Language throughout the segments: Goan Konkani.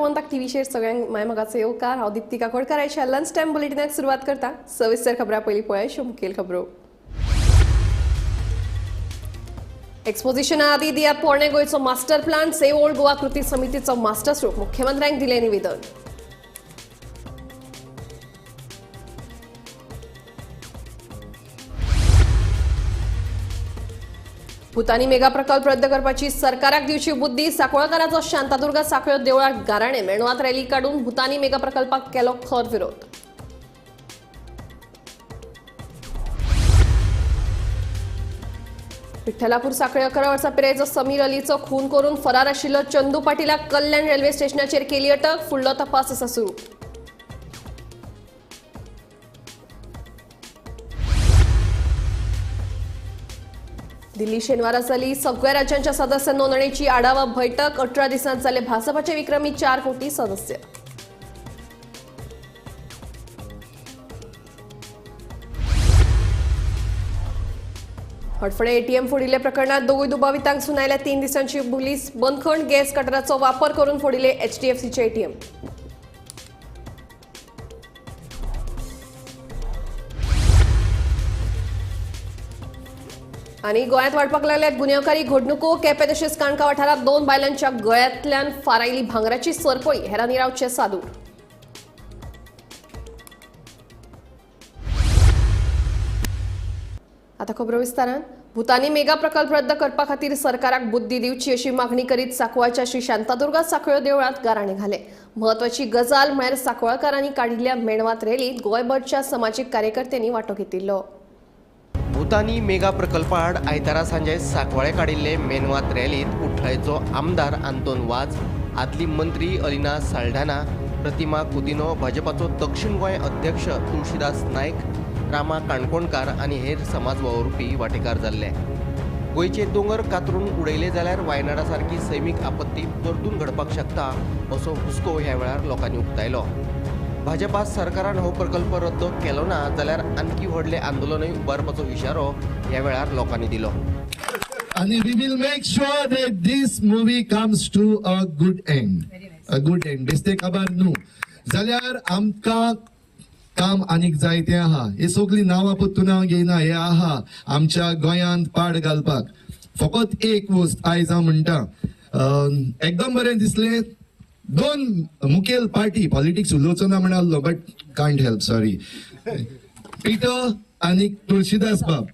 गोमंतक टीव्हीचेर सगळ्यांक माय मोगाचो येवकार. हांव दीप्ती काकोडकार. आयच्या लंच टायम बुलेटिनाक सुरवात करता. सविस्तर खबरां पयलीं पळय मुखेल खबरो. एक्सपोजिशना आदी दियात पोरणे गोंयचो master plan. Save old Goa कृती समितीचो मास्टर स्ट्रोक. मुख्यमंत्र्यांक दिलें निवेदन. भूतानी मेगा प्रकल्प रद्द करपाची सरकाराक दिवची बुद्धी. सांकवाळकारांचो शांतादुर्गा सांखळ्यो देवळाक गाराणे. मेणवात रॅली काडून भूतानी मेगा प्रकल्पाक केलो खर विरोध. विठ्ठलापूर सांखळे 11 वर्सां पिरायेचो समीर अलीचो खून करून फरार आशिल्लो चंदू पाटीलाक कल्याण रेल्वे स्टेशनाचेर केली अटक. फुडलो तपास आसा सुरू. दिल्ली शेनवारा जाली सगळ्या राज्यांच्या सदस्य नोंदणीची आढावा बैठक. 18 दिसांत जाले भाजपाचे विक्रमी 4 कोटी सदस्य. हडफडे एटीएम फोडिल्ल्या प्रकरणात दोगूय दुबावितांक सुनायल्या 3 दिसांची पुलीस बंदखण. गॅस कटराचो वापर करून फोडिले एचडीएफसीचे एटीएम. आनी गोंयांत वाडपाक लागल्यात गुन्यांवकारी घडणुको. केपें तशेंच काणका वाठारांत 2 बायलांच्या गळ्यांतल्यान फारायली भांगराची सरपळी. हेरांनी रावचे सादूर. आता खबरो विस्तारान. भूतानी मेगा प्रकल्प रद्द करपा खातीर सरकाराक बुद्धी दिवची अशी मागणी करीत सांकवाळच्या श्री शांतादुर्गा सांखळ्यो देवळांत गाराणे घाले. म्हत्वाची गजाल म्हळ्यार सांकवाळकारांनी काडिल्ल्या मेणवात रॅलींत गोंयभरच्या समाजीक कार्यकर्त्यांनी वांटो घेतिल्लो. भूतानी मेगा प्रकल्पा आड आयतारा सांजे सांकवाळे काडिल्ले मेणवात रॅलींत कुठ्ठाळेचो आमदार आंतोन वाज, आदली मंत्री अलिना साल्ढाणा, प्रतिमा कुदिनो, भाजपाचो दक्षिण गोंय अध्यक्ष तुळशीदास नायक, रामा काणकोणकार आनी हेर समाज वावुरपी वांटेकार जाल्ले. गोंयचे दोंगर कातरून उडयले जाल्यार वायनाडा सारकी सैमीक आपत्ती परतून घडपाक शकता असो हुस्को ह्या वेळार लोकांनी उक्तायलो. भाजपा सरकारान हो प्रकल्प रद्द केलो ना जाल्यार आणखी व्हडलें आंदोलनूय उबारपाचो इशारो ह्या वेळार लोकांनी दिलो. आनी we will make sure that this movie comes to a good end. A good end. बेस्ते खबर न्हू जाल्यार आमकां काम आनीक जाय तें आहा. हे सगळीं नांवां पत्तून हांव घेयना. हे आहा आमच्या गोंयांत पाड घालपाक. फकत एक वस्त आयज हांव म्हणटा, एकदम बरें दिसलें. 2 मुखेल पार्टी पॉलिटिक्स उलोवचो ना म्हणालो, but can't help, sorry. Peter आनी तुळशीदास बाब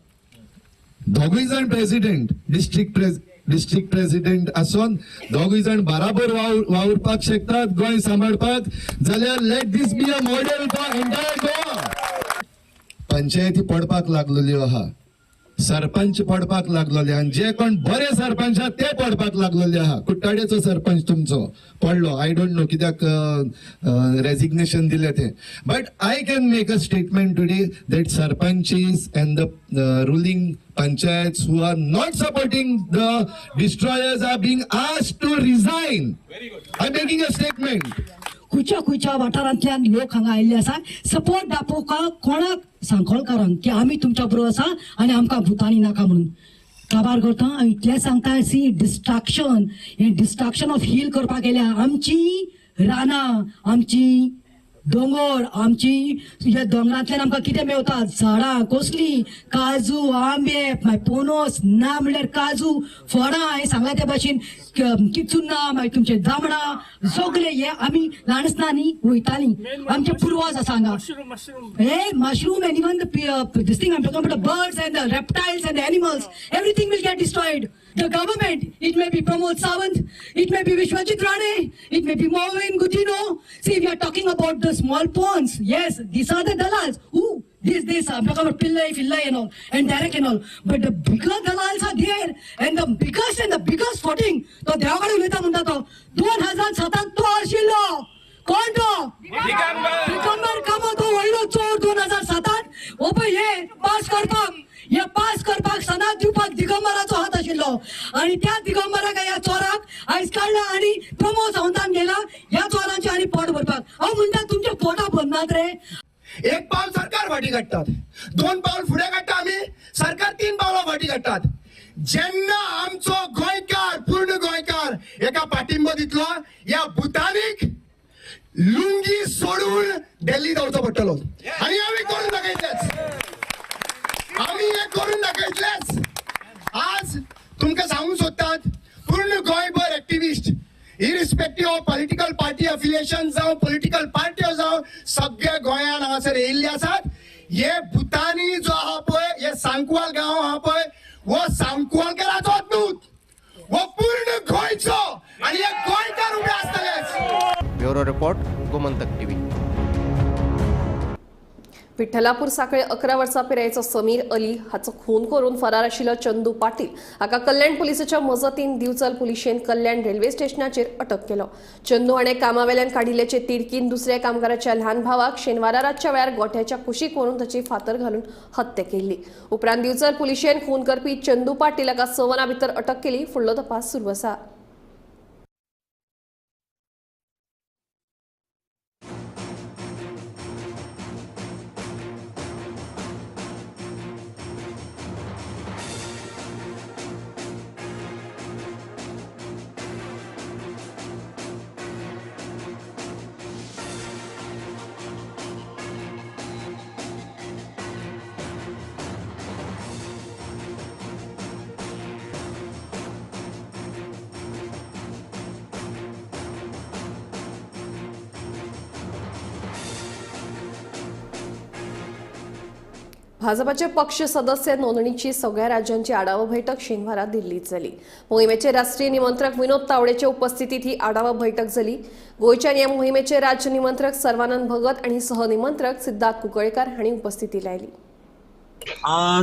दोगूय जाण प्रेसिडेंट, डिस्ट्रिक्ट प्रेसिडेंट आसून दोगूय जाण बराबर वावुरपाक शकतात गोंय सांबाळपाक. जाल्यार let this be a model for entire Goa. पंचायती पडपाक लागलेल्यो आहा, सरपंच पडपाक लागलेले आनी जे कोण बरे सरपंच आहा ते पडपाक लागलेले आहा. कुट्टाडेचो सरपंच तुमचो पडलो, I don't know कित्याक रेजिग्नेशन दिलें तें, but I can make a statement today that sarpanches and the ruling panchayats who are not supporting the destroyers are being asked to resign. I am making a statement. खंयच्या खंयच्या वाठारांतल्यान लोक हांगा आयिल्ले आसा सपोर्ट दाखोवपाक कोणाक सांकळकारांक की आमी तुमच्या बरोबर आसा आनी आमकां भुतानी नाका म्हणून काबार करता. हांव इतलें सांगता, सी डिस्ट्रक्शन, हें डिस्ट्रक्शन ऑफ हील करपाक गेल्या आमची रानां, आमची दोंगर, आमची ह्या दोंगरांतल्यान आमकां कितें मेवता, झाडां कसलीं, काजू, आंबे, मागीर पोनोस, ना म्हणल्यार काजू, फळां, हांवें सांगलां त्या भाशेन चुन्नां, मागीर तुमचे जांबळां, सगळे हे आमी ल्हान आसतना न्ही वयतालीं. आमचे पुर्वज आसा हांगा. हे mushroom and even this thing I'm talking about the birds and the reptiles and the animals, everything will get destroyed. The government, it may be Pramod Sawant, it may be Vishwajit Rane, it may be Mauvin Godinho. See, we are talking about the small ponds. Yes, these are the dalals. Who? This, I'm talking about Pillai, Fillai and all, and Derek and all. But the bigger dalals are there, and the biggest footing. तो देवाकडे उलयता म्हणटा तो 2007 तो आशिल्लो. कोण तो? दिगंबर कामत, तो व्हडलो चोर. 2007 हो पळय हे पास करपाक, हे पास करपाक सनाद दिवपाक दिगंबराचो हात आशिल्लो. आनी त्या दिगंबराक, ह्या चोराक आयज काडला आनी प्रमोद सावंतान गेला ह्या चोरांचे आनी पोट भरपाक. हांव म्हणटा तुमच्या पोटां भरनात रे. एक पावल सरकार फाटी काडटात, 2 पावल फुडें काडटा आमी, सरकार 3 पावलां फाटी काडटात. जेन्ना आमचो गोंयकार, पूर्ण गोंयकार एका पाठिंबो दितलो, ह्या भुतानीक लुंगी सोडून दिल्ली धांवचो पडटलो. आनी आमी करून दाखयतलेच, आमी हें करून दाखयतलेच. आज तुमकां सांगूंक सोदतात, पूर्ण गोंयभर activist irrespective of political party affiliation जावं, पॉलिटिकल पार्ट्यो जावं, सगळे गोंयान हांगासर येयल्ले आसात. हे भुतानी जो आहा पळय, हे सांकवाल गांव आहा पळय, हो सांकवालकाराचोच न्हू, हो पूर्ण गोंयचो आनी हे गोंयकार उबे आसतलेच. Bureau report, Gomantak TV. Vithalapur Sanquelim 11 वर्सां पिरायेचो समीर अली हाचो खून करून फरार आशिल्लो चंदू पाटील हाका कल्याण पुलिसाच्या मजतीन दिवचल पुलिशेन कल्याण रेल्वे स्टेशनाचेर अटक केलो. चंदू हाणें कामावेल्यान काडिल्ल्याचे तिडकीन दुसऱ्या कामगाराच्या ल्हान भावाक शेनवारा रातच्या वेळार गोठ्याच्या कुशीक व्हरून ताची फातर घालून हत्या केल्ली. उपरांत दिवचल पुलिशेन खून करपी चंदू पाटील हाका 6 वरां भितर अटक केली. फुडलो तपास सुरू आसा. भाजपाचे पक्ष सदस्य नोंदणीची सगळ्या राज्यांची आढावा बैठक शेनवारा दिल्लीत जाली. मोहिमेचे राष्ट्रीय निमंत्रक विनोद तावडेच्या उपस्थितीत ही आढावा बैठक झाली. गोंयच्या या मोहिमेचे राज्य निमंत्रक सर्वानंद भगत आणि सहनिमंत्रक सिद्धार्थ कुंकळेकर हांणी उपस्थिती लायली.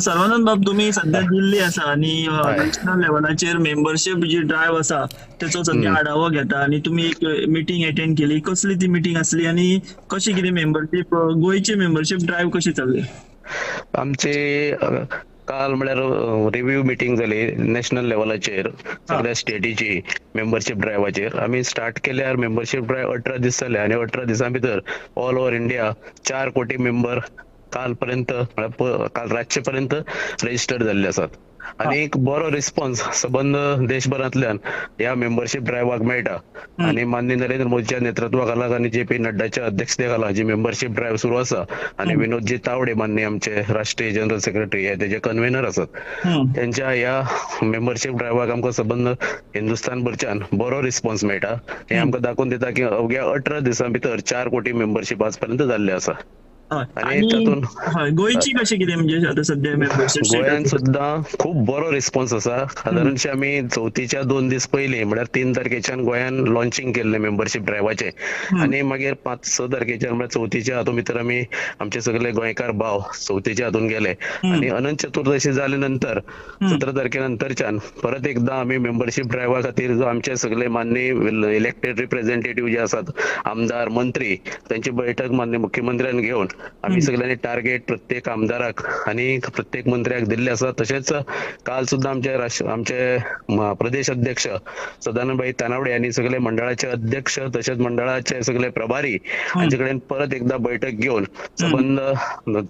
सर्वानंद बाब, तुम्ही सध्या दिल्ली आसा आणि नॅशनल लेवलाचेर मेंबरशीप जी ड्रायव्ह आसा तेचो सध्या आढावो घेता आणि तुम्ही एक मिटींग अटेंड केली. कसली ती मिटींग आसली आणि कशी कितें मेंबरशीप, गोंयची मेंबरशीप ड्रायव्ह कशी चल्ली? आमचे काल म्हळ्यार रिव्यू मिटींग जाली नॅशनल लेवलाचेर सगळ्या स्टेटीची मेंबरशीप ड्रायव्हाचेर. आमी स्टार्ट केल्यार मेंबरशीप ड्रायव्ह 18 दीस जाले आनी 18 दिसां भितर ऑल ओव्हर इंडिया 4 कोटी मेंबर काल पर्यंत, काल रातचे पर्यंत रजिस्टर जाल्ले आसात. आनी एक बरो रिस्पॉन्स सबंद देशभरांतल्यान ह्या मेंबरशीप ड्रायव्हाक मेळटा. आनी माननीय नरेंद्र मोदीच्या नेतृत्वा खाला आनी जे पी नड्डाच्या अध्यक्षते खाला जी मेंबरशीप ड्रायव्ह सुरू आसा आनी विनोदजी तावडे माननीय आमचे राष्ट्रीय जनरल सेक्रेटरी हे तेजे कन्व्हेनर आसात, तेंच्या ह्या मेंबरशीप ड्रायव्हाक आमकां सबंद हिंदुस्तान भरच्यान बरो रिस्पॉन्स मेळटा. हें आमकां दाखोवन दिता की अवघ्या 18 दिसां भितर 4 कोटी मेंबरशीप आज पर्यंत जाल्ले आसा. आणि तातूंत गोंयची कशी कितें म्हणजे आता सध्या मेंबरशीप गोंयांत सुद्दां खूब बरो रिस्पॉन्स आसा. सादारणशे आमी चवथीच्या 2 दीस पयलीं म्हळ्यार 3 तारखेच्यान गोंयान लॉन्चिंग केल्लें मेंबरशीप ड्रायव्हाचें आनी मागीर 5-6 तारखेच्यान म्हळ्यार चवथीच्या हातूंत भितर आमी आमचे सगळे गोंयकार भाव चवथीच्या हातून गेले आनी अनंत चतुर्दशी जाले नंतर 17 तारखे नंतरच्यान परत एकदां आमी मेंबरशीप ड्रायव्हा खातीर जो आमचे सगळे माननीय इलेक्टेड रिप्रेझेंटेटिव्ह जे आसात, आमदार, मंत्री, त्यांची बैठक माननीय मुख्यमंत्र्यान घेवन आमी सगळ्यांनी टार्गेट प्रत्येक आमदाराक आनी प्रत्येक मंत्र्याक दिल्ले आसा. तशेंच काल सुद्दां आमचे आमचे प्रदेश अध्यक्ष सदानंद तानावडे यांनी सगळे मंडळाचे अध्यक्ष तशेंच मंडळाचे सगळे प्रभारी हांचे कडेन परत एकदा बैठक घेवन सबंद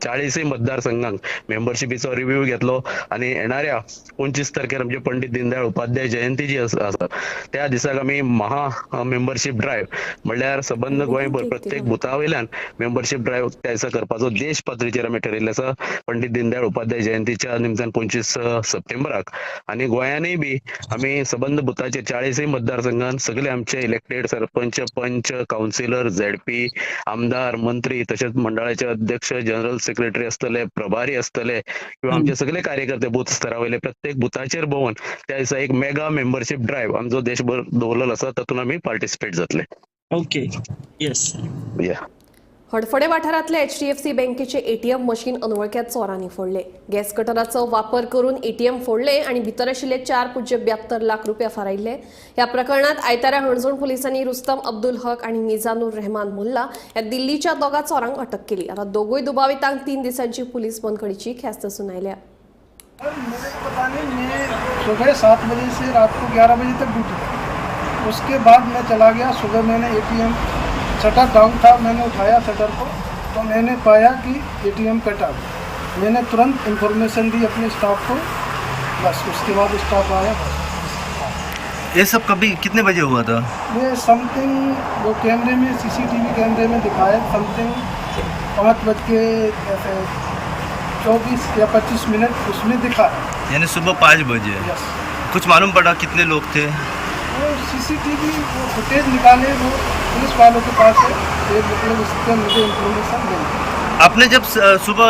40 मतदारसंघांक मेंबरशिपीचो रिव्ह्यू घेतलो आनी येणाऱ्या 25 तारखेर आमचे पंडित दीनदयाळ उपाध्याय जयंती जी आसा त्या दिसाक आमी महा मेंबरशीप ड्रायव्ह म्हणल्यार सबंद गोंयभर प्रत्येक बुथा वयल्यान मेंबरशीप ड्रायव्ह त्या दिसा करपाचो देश पातळीचेर आमी ठरयल्लें आसा पंडित दीनदयाळ उपाध्याय जयंतीच्या निमतान 25 सप्टेंबराक. आनी गोंयांनीय बी आमी सबंद बुथाचेर 40 मतदारसंघान सगळे आमचे इलेक्टेड सरपंच, पंच, कावन्सिलर, झेडपी, आमदार, मंत्री तशेंच मंडळाचे अध्यक्ष, जनरल सेक्रेटरी आसतले, प्रभारी आसतले किंवा आमचे सगळे कार्यकर्ते बूथ स्तरा वयले प्रत्येक बुथाचेर भोंवन त्या दिसा एक मेगा मेंबरशीप ड्रायव्ह आमचो देशभर दवरलेलो आसा, तातूंत आमी पार्टिसिपेट जातले. ओके, येस. हडफडे वाठारांतल्या एचडीएफसी बँकेचे एटीएम मशीन अनवळख्या चोरांनी फोडले. गॅस कटराचो वापर करून एटीएम फोडले आणि भितर आशिल्ले 4.72 लाख रुपया फारायले. ह्या प्रकरणात आयतारा हणजूण पोलिसांनी रुस्तम अब्दुल हक आणि मिजानूर रहमान मुल्ला ह्या दिल्लीच्या दोगा चोरांक अटक केली. आता दोगूय दुबावितांक 3 दिसांची पोलीस बंदखणीची ख्यास्त सुनायल्या. मुझे पता नहीं, मैं सुबह 7 बजे से रात को 11 बजे तक ड्यूटी थी, उसके बाद मैं चला गया. सुबह मैंने एटीएम शटर डाउन था, मैंने उठाया शटर को तो मैंने पाया कि एटीएम कटा। मैंने तुरंत इन्फॉर्मेशन दी अपने स्टाफ को, बस उसके बाद स्टाफ आया। बस ये सब कभी कितने बजे हुआ था? ये समथिंग वो कैमरे में, सीसीटीवी कैमरे में दिखाया, समथिंग 5:24 या 25 मिनट उसमें दिखा। यानी सुबह 5 बजे। यस। कुछ मालूम पड़ा कितने लोग थे? वो सीसीटीवी वो फुटेज निकाले, वो पुलिस वालों के पास है, ये मतलब उसका मुझे इंफॉर्मेशन मिली। आपने जब सुबह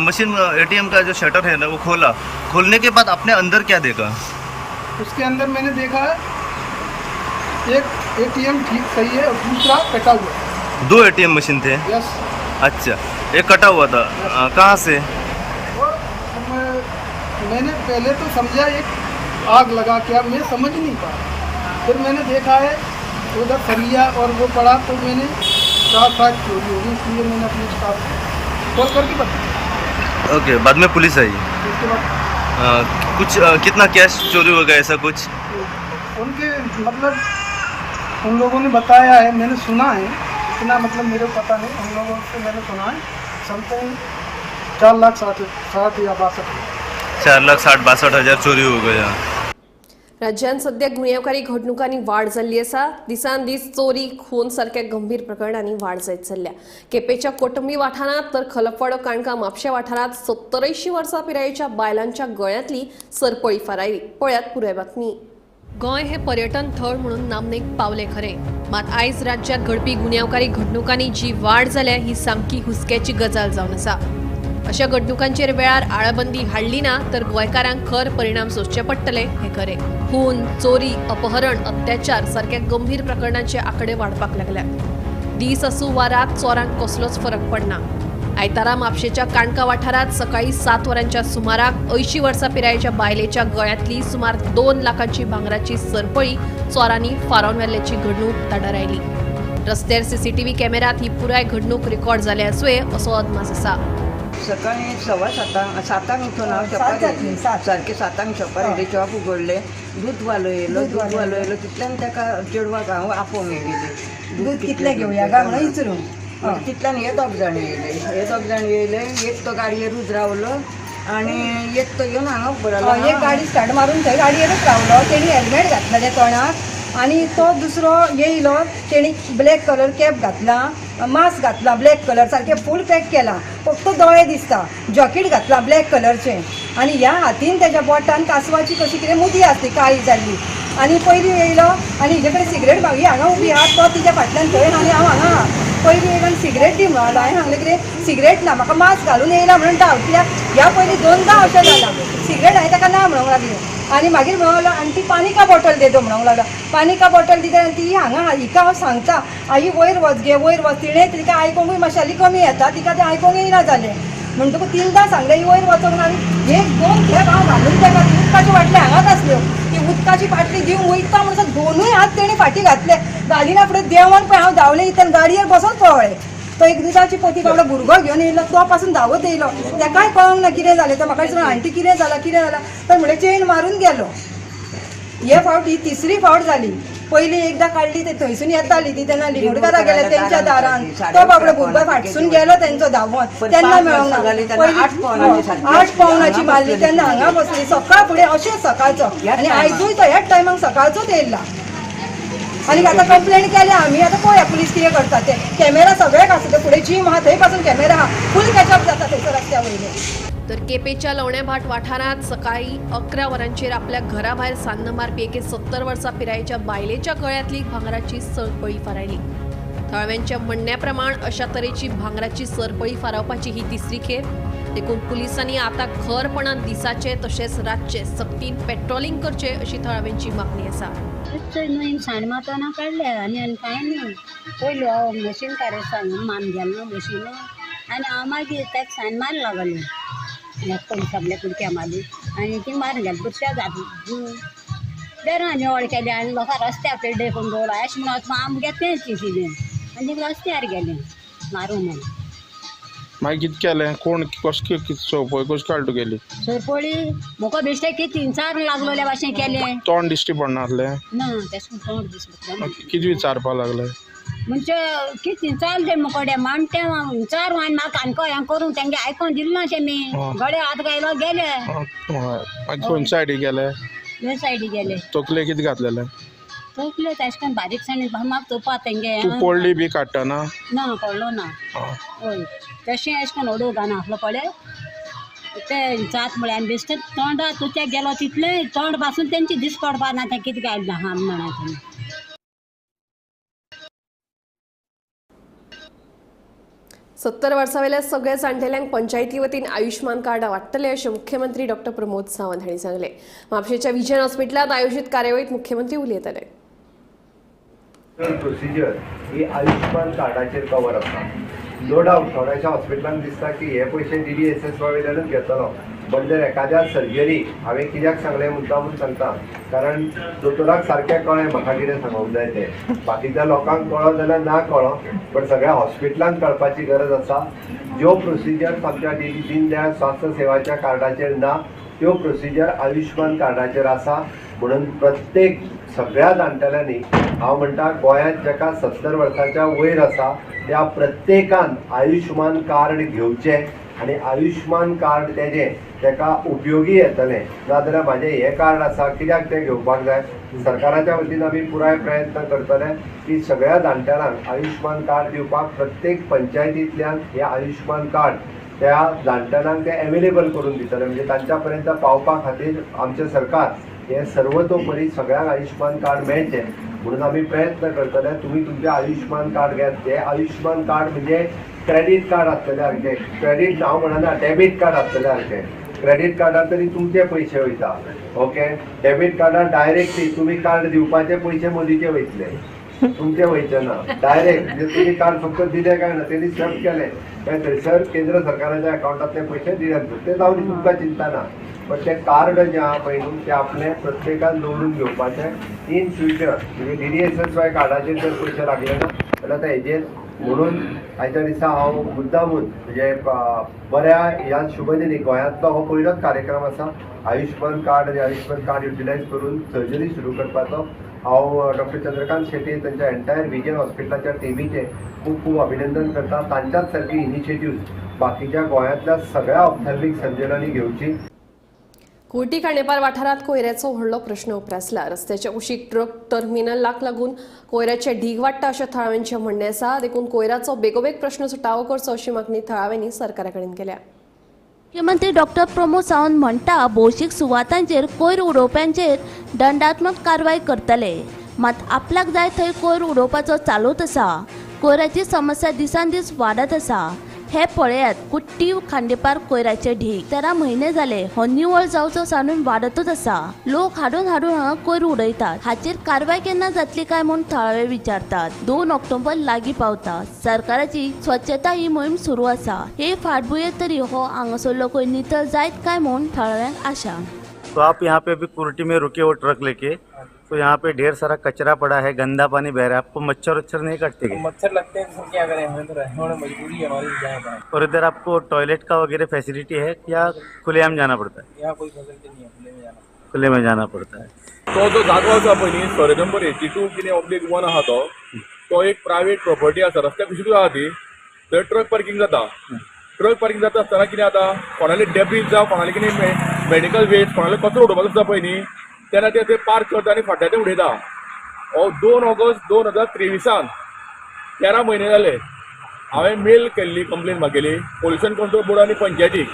मशीन एटीएम का जो शटर है ना वो खोला, खोलने के बाद आपने अंदर क्या देखा? उसके अंदर मैंने देखा एक एटीएम ठीक सही है और दूसरा कटा हुआ है। 2 एटीएम मशीन थे? यस। अच्छा, एक कटा हुआ था। कहाँ से? और मैंने पहले तो समझा एक आग लगा क्या, मैं समझ नहीं पाया। फिर मैंने देखा है उधर सरिया और वो पड़ा, तो मैंने 4-5 चोरी होगी, इसलिए मैंने अपने स्टाफ को कॉल करके बताया। ओके, बाद में पुलिस आई। उसके बाद कुछ कितना कैश चोरी हो गया ऐसा कुछ? उनके मतलब उन लोगों ने बताया है, मैंने सुना है, इतना मतलब मेरे को पता नहीं, उन लोगों से मैंने सुना है समथिंग 4,60,000 या 62। 4,60,62,000 चोरी हो गया। राज्यांत सध्या गुन्यांवकारी घडणुकांनी वाड जाल्ली आसा। दिसान दीस चोरी, खून सारक्या गंभीर प्रकरणांनी वाड जायत चल्ल्या। केपेच्या कोटंबी वाठारांत तर खलपवाडो काणका म्हापशें वाठारांत 87 वर्सां पिरायेच्या बायलांच्या गळ्यांतली सरपळी फारायली। पळयात पुराय बातमी। गोंय हे पर्यटन थळ म्हणून नामनेक पावले खरें, मात आयज राज्यांत घडपी गुन्यांवकारी घडणुकांनी जी वाड जाल्या ही सामकी हुस्क्याची गजाल जावन आसा। अशा घडणुकांचेर वेळार आळाबंदी हाडली ना तर गोंयकारांक खर परिणाम सोंसचे पडटले हे खरें। खून, चोरी, अपहरण, अत्याचार सारक्या गंभीर प्रकरणांचे आंकडे वाडपाक लागल्यात। दीस आसूं वा रात चोरांक कसलोच फरक पडना। आयतारा म्हापशेच्या काणका वाठारांत सकाळी 7 वरांच्या सुमाराक 80 वर्सां पिरायेच्या बायलेच्या गळ्यांतली सुमार 2 लाखांची भांगराची सरपळी चोरांनी फारावन व्हेल्ल्याची घडणूक ताडार आयली। रस्त्यार सीसीटीव्ही कॅमेऱ्यांत ही पुराय घडणूक रेकॉर्ड जाल्या आसुये असो अदमास आसा। सकाळी 7:15 7 उठून हांव शॉपार येयलें, सारकें 7 शॉपार येयलें, शॉप उगडलें, दूदवालो येयलो, दूदवालो येयलो तितल्यान ताका चेडवाक हांव आपोवंक येयलें, दूद कितलें घेवया काय म्हणून विचरूंक। तितल्यान हे दोग जाण येयले, हे दोग जाण येयले, एक तो गाडयेरूच रावलो आनी एक तो येवन हांगा उबो रावलो। एक गाडी स्टार्ट मारून थंय गाडयेरूच रावलो, तेणी हेल्मेट घातलें त्या तोंडाक आनी तो दुसरो येयलो, तेणी ब्लॅक कलर कॅप घातला, मास्क घातला ब्लॅक कलर, सारकें फूल पॅक केला, फक्त दोळे दिसता, जॉकेट घातला ब्लॅक कलरचें आनी ह्या हातीन तेज्या बोटान कासवाची कशी कितें मुदी आसली काळी जाल्ली आनी पयलीं येयलो आनी हिजे कडेन सिगरेट मागी हांगा उबी आहा, तो तिज्या फाटल्यान थंय आनी हांव हांगा आहा। पयलीं येयलो आनी सिगरेट दी म्हणून हांवें सांगलें कितें सिगरेट ना, म्हाका मास्क घालून येयला म्हणून डावट, कित्याक ह्या पयलीं 2दा अशें जालां, सिगरेट हांवें ताका ना म्हणूंक लागलें आनी मागीर म्हणूंक लागलो आनी ती पानी का बॉटल दे दो म्हणूंक लागलो, पानी का बॉटल दिता आनी ती हांगा हिका हांव सांगता आई वयर वच गे वयर वच, तिणें तिका आयकोंकूय मातशें हालीं कमी येता, तिका तें आयकोंक येयना जालें, म्हणटकूच 3दां सांगलें ही वयर वचोंक ना आनी 1-2 खेप हांव घालून ताका ती उदकाची बाटली हांगाच आसल्यो, ती उदकाची बाटली दिवंक वयता म्हणसर 2ूय हात तेणी फाटीं घातले, घालिना फुडें देंवन पळय हांव धांवलें, इतल्यान गाडयेर बसोन पळ्ळें। तो एक दुदाची पोती बाबडो भुरगो घेवन येयलो, तो पासून धांवत येयलो, ताकाय कळोंक ना कितें जालें, तो म्हाका विचारून आंटी कितें जालां कितें जालां, तर म्हणलें चेन मारून गेलो। हे फावट ही 3री फावट जाली, पयलीं एकदां काडली ते थंयसून येताली ती तेन्ना लिंगोडकारा गेले तेंच्या दारान, तो बाबडो भुरगो फाटसून गेलो तेंचो धांवत, तेन्ना मेळोंक ना। पयलीं 8 पावणाची मारली तेन्ना हांगा बसली सकाळ फुडें अशें सकाळचो, आनी आयजूय तो ह्याच टायमाक सकाळचोच येयला आनी आतां कंप्लेन केल्या आमी, आतां पळोवया पुलीस कितें करता ते, कॅमेरा सगळ्याक आसा, ते फुडें जीम आहा थंय पासून कॅमेरा आहा, फूल कॅचअप जाता थंयसर रस्त्या वयले। तर केपेच्या लवण्याभाट वाठारांत सकाळी 11 वरांचेर आपल्या घरा भायर सान्न मारपी एके 70 वर्सां पिरायेच्या बायलेच्या गळ्यांतली भांगराची सरपळी फारायली। थळाव्यांच्या म्हणण्या प्रमाण अशा तरेची भांगराची सरपळी फारावपाची ही 3री खेप, देखून पुलिसांनी आतां खरपणान दिसाचे तशेंच रातचे सक्तीन पेट्रोलिंग करचे अशी थळाव्यांची मागणी आसा। न्हय सांड मारतना काडले आनी आनी कांय न्ही, पयलो हांव मशीन कार्य सांगून मान गेलो मशीन आनी हांव मागीर ताका सांड मार लागलें, पयलीं सगळे कुडक्या मारली आनी ती मारून गेली बुरश्या जात बेरां निवळ केली आनी लोकां रस्त्यार पेड्डे करून दवरला अशें म्हणून आमगे तेंच चिंतिल्लें आनी रस्त्यार गेलें मारूं म्हूण। मागीर कितें केलें, कोण कशें कितें सोंपय कशें काडटा गेली सरपळी? म्हाका बेश्टें कितें 3-4 लागलोल्या भाशेन केलें। तोंड दिश्टी पडनासलें ना, तेशें तोंड दिसलें। कितें विचारपाक लागलें म्हणजे कितें चाल तें मुकोडे माणटे चार आनी म्हाका कानको हें करूंक तेंगे आयकोन दिलें ना तें मी गळे हात घायलो गेले। हय, मागीर खंयच्या सायडीक गेले? दोन सायडी गेले. तकले कितें घातलेलें? तकले तशें करून बारीकसाणेन म्हाका तोपा तेंगे. तूं पडली बी काडटना? ना पडलो ना. हय तशें अशें करून अडोव घालना आसलो पळय ते जात म्हळ्यार आनी बेश्टें तोंडा तूं ते गेलो तितलें तोंड पासून तेंची दीस पडपा ना तें कितें काय आहा म्हणा. 70 वर्सां वयल्या सगळ्या जाणटेल्यांक पंचायती वतीन आयुष्मान कार्डां वांट्टले अशें मुख्यमंत्री डॉक्टर प्रमोद सावंत हांणी सांगलें. म्हापशेंच्या विजन हॉस्पिटलांत आयोजीत कार्यावळींत मुख्यमंत्री उलयताले. प्रोसिजर ही आयुष्मान कार्डाचेर कवर आसा. नो डावट थोड्याशा हॉस्पिटलांक दिसता की हे पयशे DDSSY वयल्यानूच घेतलो, बट जर एखाद्या सर्जरी हांवें कित्याक सांगलें मुद्दामून सांगता, कारण दोतोराक सारकें कळ्ळें म्हाका कितें सांगूंक जाय तें, बाकीच्या लोकांक कळो जाल्यार ना कळो, बट सगळ्या हॉस्पिटलांक कळपाची गरज आसा. ज्यो प्रोसिजर्स आमच्या दीनदयाळ स्वास्थ्य सेवाच्या कार्डाचेर ना त्यो प्रोसिजर आयुष्मान कार्डाचेर आसा. म्हणून प्रत्येक सगळ्या जाणटेल्यांनी हांव म्हणटा गोंयांत जाका 70 वर्सांच्या वयर आसा त्या प्रत्येकान आयुष्मान कार्ड घेवचें आनी आयुष्मान कार्ड तेजें ताका उपयोगी येतलें. नाजाल्यार म्हाजें हें कार्ड आसा कित्याक तें घेवपाक जाय. सरकाराच्या वतीन आमी पुराय प्रयत्न करतले की सगळ्या जाणटेल्यांक आयुष्मान कार्ड दिवपाक प्रत्येक पंचायतींतल्यान हें आयुष्मान कार्ड त्या जाणटेल्यांक तें एवेलेबल करून दितले. म्हणजे तांच्या पर्यंत पावपा खातीर आमचें सरकार हें सर्वतोपरी सगळ्यांक आयुष्मान कार्ड मेळचें म्हणून आमी प्रयत्न करतले. तुमी तुमचें आयुष्मान कार्ड घेत. हें आयुष्मान कार्ड म्हणजे क्रेडीट कार्ड आसतलें सारकें, क्रेडीट हांव म्हणना डेबीट कार्ड आसतलें सारकें. क्रेडीट कार्डार तरी तुमचे पयशे वयता, ओके. डेबीट कार्डार डायरेक्टली तुमी कार्ड दिवपाचे पयशे मोदीचे वयतले, तुमचे वयचे ना डायरेक्ट. म्हणजे तुमी कार्ड फक्त दिले काय ना तेणी सर्व केलें काय थंयसर केंद्र सरकाराच्या अकावंटांतले पयशे दिले ते जावन तुमकां चिंता ना. बट ते कार्ड जें आहा पळय न्हू तें आपलें प्रत्येकान दवरून घेवपाचें इन फ्युचर. म्हणजे DDSSY कार्डाचेर जर पयशे लागले ना जाल्यार आतां हेजेर म्हणून आयच्या दिसा हांव मुद्दामून म्हणजे बऱ्या ह्या शुभदिनी गोंयांतलो हो पयलोच कार्यक्रम आसा आयुष्मान कार्ड आनी आयुष्मान कार्ड युटिलायज करून सर्जरी सुरू करपाचो. हांव डॉक्टर चंद्रकांत शेट्ये तांच्या एंटायर विजन हॉस्पिटलाच्या टिमीचें खूब खूब अभिनंदन करता. तांच्याच सारकी इनिशिएटिव्ह बाकीच्या गोंयांतल्या सगळ्या ऑप्थॅल्मिक सर्जनांनी घेवची. कुर्टी खांडेपार वाठारांत कोयऱ्याचो व्हडलो प्रश्न उप्रासला. रस्त्याच्या कुशीक ट्रक टर्मिनलाक लागून कोयऱ्याचे ढीग वाडटा अशें थळाव्यांचें म्हणणें आसा. देखून कोयराचो बेगोबेग प्रश्न सुटावो करचो अशी मागणी थळाव्यांनी सरकारा कडेन केल्या. मुख्यमंत्री डॉक्टर प्रमोद सावंत म्हणटा भौशीक सुवातांचेर कोयर उडोवप्यांचेर दंडात्मक कारवाय करतले. मात आपल्याक जाय थंय कोयर उडोवपाचो चालूच आसा. कोयराची समस्या दिसान दीस वाडत आसा. हे पळयात कुट्टी खांडेपार कोयराचे ढीग 13 म्हयने जाले हो निवळ जावचो सांडून वाडतूच आसा. लोक हाडून हाडून हांगा कोयर उडयतात. हाचेर कारवाय केन्ना जातली काय म्हूण थळावे विचारतात. 2 ऑक्टोबर लागीं पावता. सरकाराची स्वच्छता ही मोहीम सुरू आसा. हे फाटभुंयेर तरी हो हांगासरलो कोयर नितळ जायत काय म्हूण थळाव्यांक आशा. तो आप यहाँ पे अभी कुर्टी में रुके हो ट्रक लेके, तो यहाँ पे ढेर सारा कचरा पड़ा है, गंदा पानी बह रहा है, आपको मच्छर वच्छर नहीं काटते? तो मच्छर लगते हैं तो क्या करें, हमें तो रहने मजबूरी है हमारी, जाए। और इधर आपको टॉयलेट का वगैरह फैसिलिटी है या खुलेआम जाना पड़ता है? यहाँ कोई फैसिलिटी नहीं है, खुले में जाना, खुले में जाना पड़ता है। तो जो जागो आसा पळय न्ही सर्वे नंबर 82 कितें /1 आहा तो एक प्रायवेट प्रॉपर्टी आसा, रस्त्या कुशीकूच आहा ती. थंय ट्रक पार्किंग जाता. ट्रक पार्किंग जाता आसतना कितें जाता, कोणाले डेब्रीज जावं कोणाले कितें मेडिकल वेस्ट कोणाले कचरो उडोवपाचो आसता पळय न्ही, तेन्ना ते थंय पार्क करता आनी फाटल्यान ते उडयता. 2 ऑगस्ट 2023 13 म्हयने जाले हांवें मेल केल्ली कंप्लेन मागयली पोल्युशन कंट्रोल बोर्ड आनी पंचायतीक.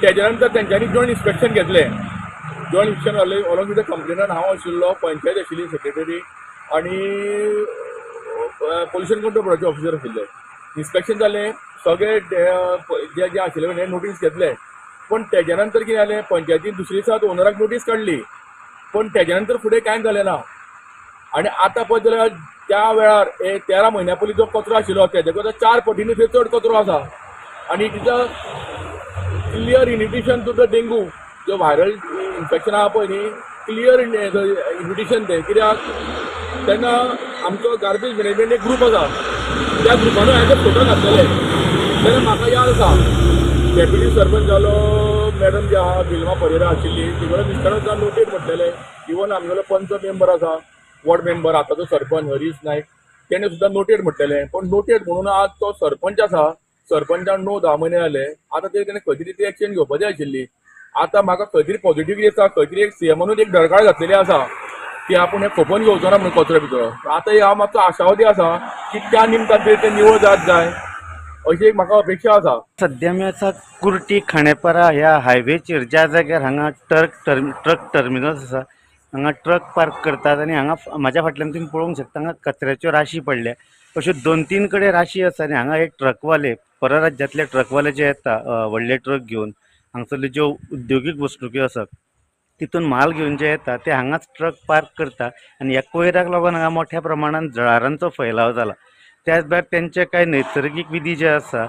तेज्या नंतर तेंच्यांनी जॉयंट इन्स्पेक्शन घेतलें. जॉयंट इन्स्पेक्शन जालें अलॉंग विथ the complainant हांव आशिल्लो, पंचायत आशिल्ली सेक्रेटरी आनी पोल्युशन कंट्रोल बोर्डाचे ऑफिसर आशिल्ले. इन्स्पेक्शन जालें, सगळे जे जे आशिल्ले हे नोटीस घेतले. पूण तेज्या नंतर कितें जालें, पंचायतीन दुसरे दिसा ओनराक नोटीस काडली, पूण तेज्या नंतर फुडें कांय जालें ना. आनी आतां पळयत जाल्यार त्या वेळार 13 म्हयन्या पयलीं जो कचरो आशिल्लो तेजे कडेन 4 पटींनी थंय चड कचरो आसा. आनी it is a clear invitation to the dengue, जो व्हायरल इन्फेक्शन आहा पळय न्ही, क्लियर इन्विटेशन तें. कित्याक तेन्ना आमचो गार्बेज मॅनेजमेंट एक ग्रूप आसा, त्या ग्रुपानूय हांवें फोटो घातलेले. तेन्ना म्हाका याद आसा डेप्युटी सरपंच जालो मॅडम जे आहा विल्मा परेरा आशिल्ली, तिकडे मिस्टरान सुद्दां नोटेड म्हटलेले. इवन आमगेलो पंच मेंबर आसा, वॉर्ड मेंबर आतांचो सरपंच हरीश नायक, तेणें सुद्दां नोटेड म्हटलेलें. पूण नोटेड म्हणून आज तो सरपंच आसा, सरपंचान 9-10 म्हयने जाले, आतां ते तेणें खंय तरी ती एक्शन घेवपाची आशिल्ली. आतां म्हाका खंय तरी पॉझिटिव्ह दिसता, खंय तरी एक सीएमानूच एक डरकाळ घातलेली आसा की आपूण हें खोपोवन घेवचो ना म्हणून कचरो बिचरो. आतां हांव मातसो आशावादी आसा की त्या निमतान तरी तें निवळ जात जाय अशी एक म्हाका अपेक्षा आसा. सध्या आमी आसा कुर्टी खांडेपारा ह्या हायवेचेर, ज्या जाग्यार हांगा ट्रक टर्मिनल्स आसा, हांगा ट्रक पार्क करतात आनी हांगा म्हाज्या फाटल्यान तुमी पळोवंक शकता हांगा कचऱ्याच्यो राशी पडल्या. अश्यो 2-3 कडेन राशी आसा आनी हांगा हे ट्रकवाले, परराज्यांतले ट्रकवाले जे येता व्हडले ट्रक घेवन, हांगसरल्यो ज्यो उद्योगीक वसणुक्यो आसात तितून म्हाल घेवन जे येता ते हांगाच ट्रक पार्क करता आनी ह्या कोयराक लागून हांगा मोठ्या प्रमाणान जळारांचो फैलाव जाला. त्याच भायर तेंचे कांय नैसर्गीक विधी जे आसा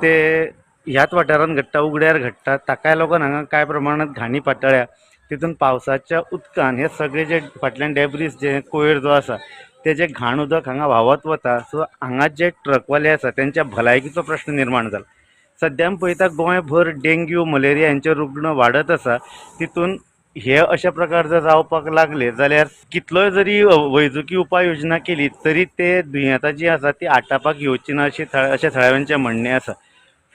ते ह्याच वाठारांत घडटा, उगड्यार घडटा, ताकाय लागून हांगा कांय प्रमाणांत घाणी पातळ्या. तितून पावसाच्या उदकान हे सगळे जे फाटल्यान डेब्रीज जे कोयर जो आसा ते जे घाण उदक हांगा व्हांवत वता. सो हांगा जे ट्रकवाले आसा तेंच्या भलायकीचो प्रश्न निर्माण जाला. सद्या आमी पळयता गोंयभर डेंग्यू, मलेरिया हेंचे रुग्ण वाडत आसा. तितून हे अशा प्रकार जर जावपाक लागले जाल्यार कितलोय जरी वैजकी उपाय योजना केली तरी ते दुयेंतां जी आसा ती आटापाक येवची ना अशें थळाव्यांचें म्हणणें आसा.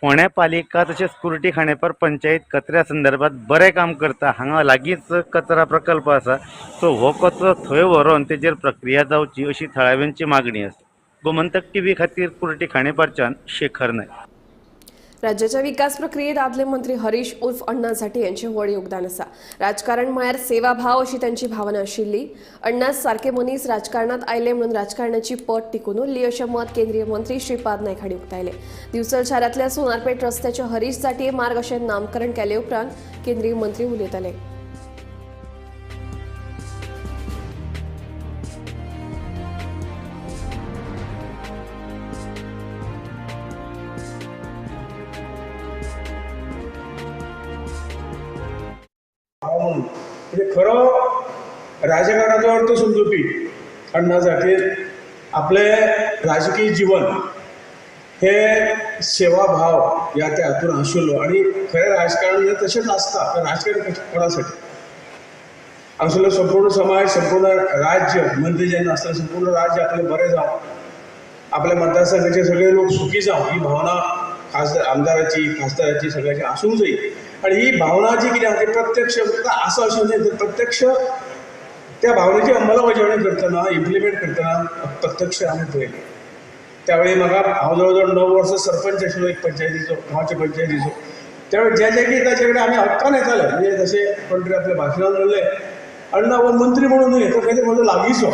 फोंड्या पालिका तशेंच कुर्टी खांडेपार पंचायत कचऱ्या संदर्भात बरें काम करता. हांगा लागींच कचरा प्रकल्प आसा, सो हो कचरो थंय व्हरोन तेजेर प्रक्रिया जावची अशी थळाव्यांची मागणी आसा. गोमंतक टीव्ही खातीर कुर्टी खांडेपारच्यान शेखर नायक. राज्याच्या विकास प्रक्रियेत आदले मंत्री हरीश उर्फ अण्णा झाटे यांचे व्हड योगदान आसा. राजकारण म्हळ्यार सेवाभाव अशी त्यांची भावना आशिल्ली. अण्णा सारके मनीस राजकारणात आयले म्हणून राजकारणाची पट टिकून उरली अशें मत केंद्रीय मंत्री श्रीपाद नायक हांणी उक्तायलें. दिवचल शारांतल्या सोनारपेठ रस्त्याचे हरीश झाटे मार्ग अशें नामकरण केले उपरांत केंद्रीय मंत्री उलयताले. म्हणजे खरो राजकारणाचो अर्थ समजुपी अण्णा झाटे आपले राजकीय जीवन हे सेवाभाव ह्या त्या हातून आशिल्लो आनी खरें राजकारण हें तशेंच आसता. राजकारण कोणासाठी हांगासरलो संपूर्ण समाज, संपूर्ण राज्य, मंत्री जेन्ना आसता संपूर्ण राज्य आपलें बरें जावं, आपल्या मतदारसंघाचे सगळे लोक सुखी जावं ही भावना खासदार, आमदाराची, खासदाराची सगळ्याची आसूंक जाय. आनी ही भावना जी कितें आसा ती प्रत्यक्ष फक्त आसा अशें न्हय, तर प्रत्यक्ष त्या भावनेची अंमलबजावणी करतना, इम्प्लिमेंट करतना प्रत्यक्ष आमी पळयली. त्यावेळी म्हाका हांव जवळ जवळ 9 वर्सां सरपंच आशिल्लो एक पंचायतीचो, गांवचे पंचायतीचो. त्यावेळी जे जे कितें ताचे कडेन आमी हक्कान येताले. म्हणजे जशें कोण तरी आपल्या भाशणान म्हणलें, अण्णा हो मंत्री म्हणून न्हय, तो खंय तरी म्हजो लागींचो.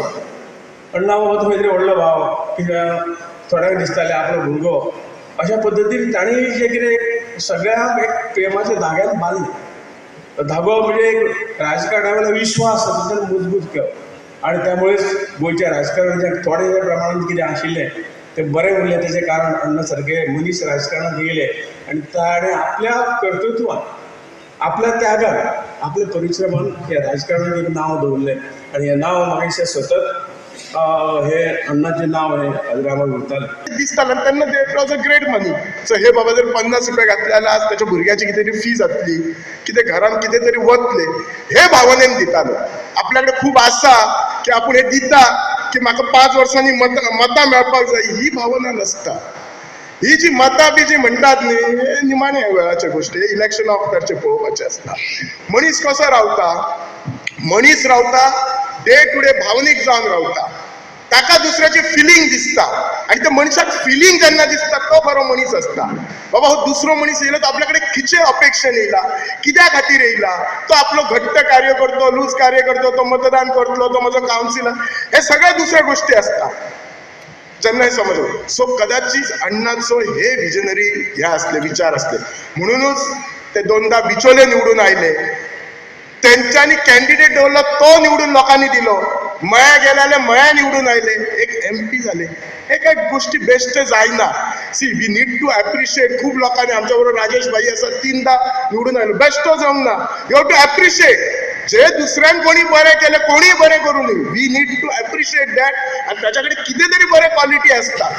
अण्णा हो खंय तरी व्हडलो भाव, कित्याक थोड्यांक दिसतालें आपलो भुरगो. अशा पद्दतीन तांणी जें कितें सगळ्यांक एक प्रेमाच्या धाग्यान बांदलें. धागो म्हणजे एक राजकारणा वयलो विश्वास तातूंतल्यान मजबूत केलो आनी त्यामुळेच गोंयच्या राजकारणाच्या थोड्या प्रमाणान कितें आशिल्लें तें बरें उरलें. तेचें कारण अण्णा सारके मनीस राजकारणांत येयले आनी ताणें आपल्या कर्तृत्वान, आपल्या त्यागान, आपल्या परिश्रमान ह्या राजकारणाक एक नांव दवरलें आनी हें नांव म्हाका दिसता सतत हे अण्णाचें नांव हें अजरामर उरतालें. दिसतालें तेन्ना ते it was a great money. So हे बाबा जर 50 रुपया घातले जाल्यार आज ताच्या भुरग्याची कितें तरी फी जातली, कितें घरान कितें तरी वतलें हे भावनेन दितालो. आपल्या कडेन खूब आसा की आपूण हें दिता की म्हाका 5 वर्सांनी मतां मेळपाक जाय ही भावना नासता. ही जी मतां बी जी म्हणटात न्ही हे निमाणे वेळाचे गोश्टी, हे इलेक्शना वखदारचें पळोवपाचें आसता. मनीस कसो रावता, मनीस रावता डे टू डे भावनीक जावन रावता. ताका दुसऱ्याची फिलिंग दिसता आनी त्या मनशाक फिलिंग जेन्ना दिसता तो खरो मनीस आसता. बाबा हो दुसरो मनीस येयलो तो आपल्या कडेन खंयचे अपेक्षेन येयला, कित्या खातीर येयला, तो आपलो घट्ट कार्य करतो, लूज कार्य करतो, तो मतदान करतलो, तो म्हजो कावन्सिलर, हे सगळे दुसऱ्या गोश्टी आसता जेन्ना समज. सो कदाचित अण्णाचो हे विजनरी हे आसले, विचार आसले, म्हणूनच ते 2दा बिचोले निवडून आयले. तेंच्यांनी कॅन्डिडेट दवरलो तो निवडून लोकांनी दिलो, मळ्या गेले जाल्यार मळ्या निवडून आयले, एक MP जाले. हे काय गोश्टी बेस्ट जायना. See we need to appreciate. खूब लोकांनी आमच्या बरोबर राजेश भाई आसा, 3दा निवडून आयलो, बेस्टो जावंक ना. You have to appreciate. जे दुसऱ्यान कोणी बरें केलें कोणी बरें करूं न्ही, we need to appreciate that. आनी ताच्या कडेन कितें तरी बरें क्वॉलिटी आसता.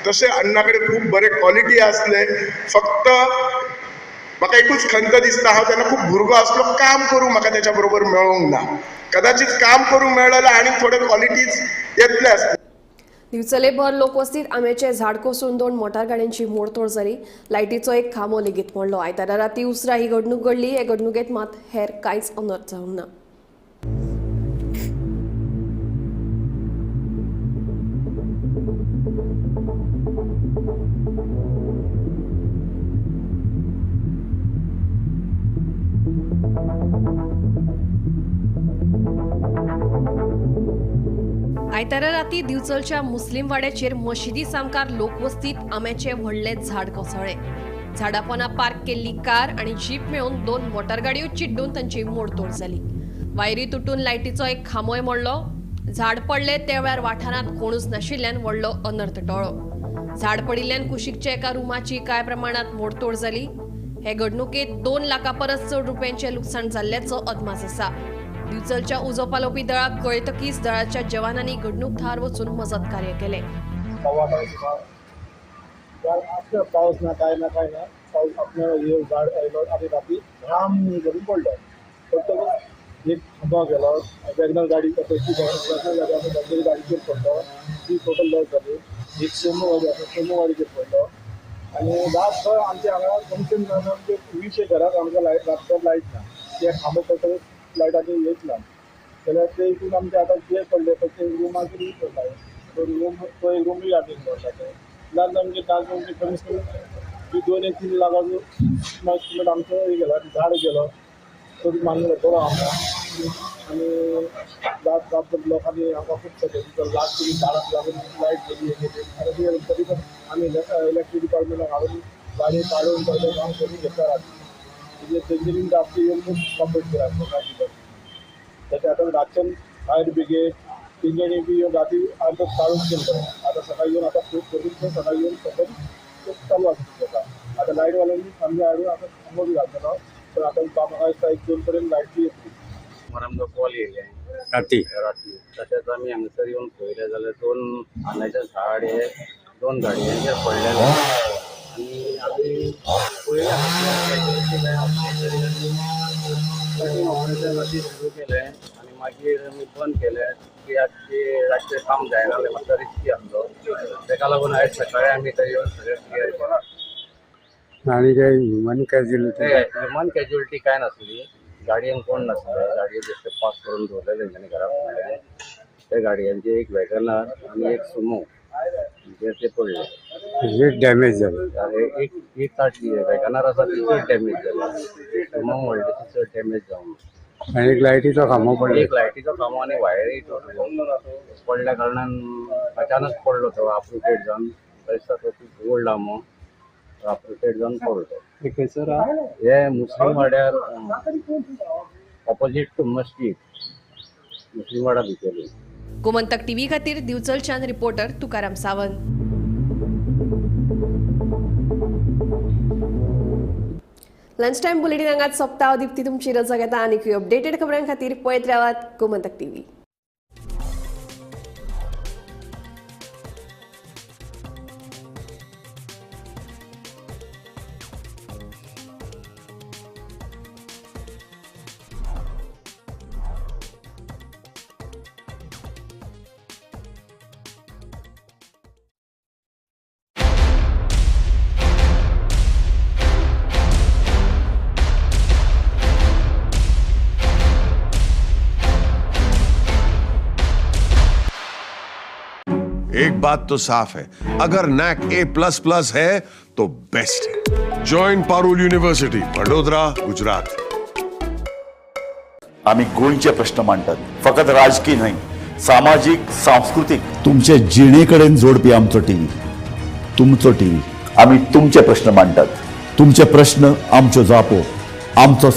तशें अण्णा कडेन खूब बरें क्वॉलिटी आसले. फक्त म्हाका एकूच खंत दिसता, हांव तेन्ना खूब भुरगो आसलो, काम करूंक म्हाका तेच्या बरोबर मेळोंक ना. कदाचित काम करूंक मेळ्ळें जाल्यार आनी थोडे क्वॉलिटीज येतले आसले. दिवचले भर लोकवस्तीत आंब्याचें झाड कोसळून 2 मोटारगाडयांची मोडतोड जाली. लायटीचो एक खांबो लेगीत मोडलो. आयतारा राती उसरां ही घडणूक घडली. हे घडणुकेंत मात हेर कांयच अनर्थ जावंक ना. आयतारा राती दिवचलच्या मुस्लीम वाड्याचेर मशिदी सामकार लोकवस्तीत आंब्याचें व्हडलें झाड कोसळ्ळें. झाडापोना पार्क केल्ली कार आनी जीप मेळून 2 मोटारगाडयो चिड्डून तांची मोडतोड जाली. वायरी तुटून लायटीचो एक खांबोय मोडलो. झाड पडलें त्या वेळार वाठारांत कोणूच नाशिल्ल्यान व्हडलो अनर्थ टळ्ळो. झाड पडिल्ल्यान कुशीकच्या एका रुमाची कांय प्रमाणांत मोडतोड जाली. हे घडणुकेंत 2 लाखां परस चड रुपयांचें लुकसाण जाल्ल्याचो अदमास आसा. दिवचलच्या उजो पालोवपी दळाक कळतकीच दळाच्या जवानांनी घडणूक थळार वचून मजत कार्य केलें. पावस ना काय ना काय ना पावस आपल्या झाड आयलो आनी राती राम करून पडलो. पडटकच एक खांबो गेलो, वॅगनर गाडी वॅगनर गाडीचेर पडलो, ती टोटल लॉस जाली. एक सोमो गाडी आसा, सोमो गाडीचेर पडलो. आनी रातभर आमच्या हांगा कमसे कम आमचे 20 घराक आमकां लायट रातभर लायट ना. ते खांबो पडटकच लायटाचे हेच ना जाल्यार ते हितून आमचे आतां जे पडले पळय ते रुमाचेरूय पडला. तो रूम तो एक रुमूय आमी पडला. ते ना आमचे ताजो कमीत कमी 2 एक 3 लाखाचो एस्टिमेट आमचो हे गेला. झाड गेलो तो बी मानलो बरो आमकां. आनी रात रातभर लोकांनी आमकां खूब सगळें लास्ट झाडाक लागून लायट गेली हे गेली. आनी तरी पण आमी इलेक्ट्रीक डिपार्टमेंटाक हाडून गाडी काडून सगळें काम करून घेतला राती. तेंच्यांनी रातची येवन खूब कंप्लीट केला लोकांची. तशें आतां रातच्यान फायर ब्रिगेड तेंच्यांनी बी येवन राती अर्द काडून केल्लो. आतां सकाळी येवन आतां खूब करून ते सकाळी येवन सगळें चालू आसा तें काम. आतां लायटवाल्यांनी आमगे हाडून आतां खांबो बी घालतलो. पण आतां म्हाका दिसता 1-2 पर्यंत लायट बी येतली. आमकां कॉल येयले राती राती. तशेंच आमी हांगासर येवन पळयलें जाल्यार 2 आंब्याचें झाड हे 2 गाडयांचेर पडलेलें. आनी आमी पळयलें कटींग ऑपरेशन राती सुरू केलें आनी मागीर आमी बंद केलें की रातचें काम जायना जालें, मातसो रिस्की आसलो. तेका लागून आयज सकाळीं आमी थंय येवन सगळें क्लियर केलें. आनी काय ह्युमन कॅज्युअलिटी? ह्युमन कॅज्युअलिटी कांय नासली. गाडयेन कोण नासले. गाडये बेश्टे पास करून दवरले तेंच्यांनी घरा फुडल्यान. त्या गाडयांचे एक वॅगनर आनी एक सुमो जे ते पडले. डॅमेज जाले. एक एक ताटली वॅगनर आसा ती चड डॅमेज जाली. सुमो व्हडली ती चड डॅमेज जावंक. आनी एक लायटीचो खांबो पडलो. एक लायटीचो खांबो आनी वायरी तुटलो. पडल्या कारणान अचानक पडलो तो अपरुटेड जावन. दिसता तो व्हड लांबो अपरुटेड जावन पडलो. खंयसर? हे मुस्लीम वाड्यार ऑपोजीट टू मस्जीद, मुस्लीम वाडा भितरली. गोमंतक टीव्ही खातीर दिवचलच्यान reporter Tukaram Sawant. Lunch time bulletin हांगाच सोंपता. दीप्ती तुमची रजा घेता. आनीकूय अपडेटेड खबरां खातीर पळयत रावात गोमंतक टीव्ही. एक बात तो साफ है, अगर नैक A++ है तो बेस्ट है। Join Parul university, Vadodara, Gujarat. आम्ही गोंयचे प्रश्न मांडटात, फकत राजकीय न्हय, सामाजीक, सांस्कृतीक, तुमचे जिणेकडेन जोडपी आमचो टीव्ही, तुमचो टीव्ही। आम्ही तुमचे प्रश्न मांडटात, तुमचे प्रश्न आमच्यो जापो, आमचो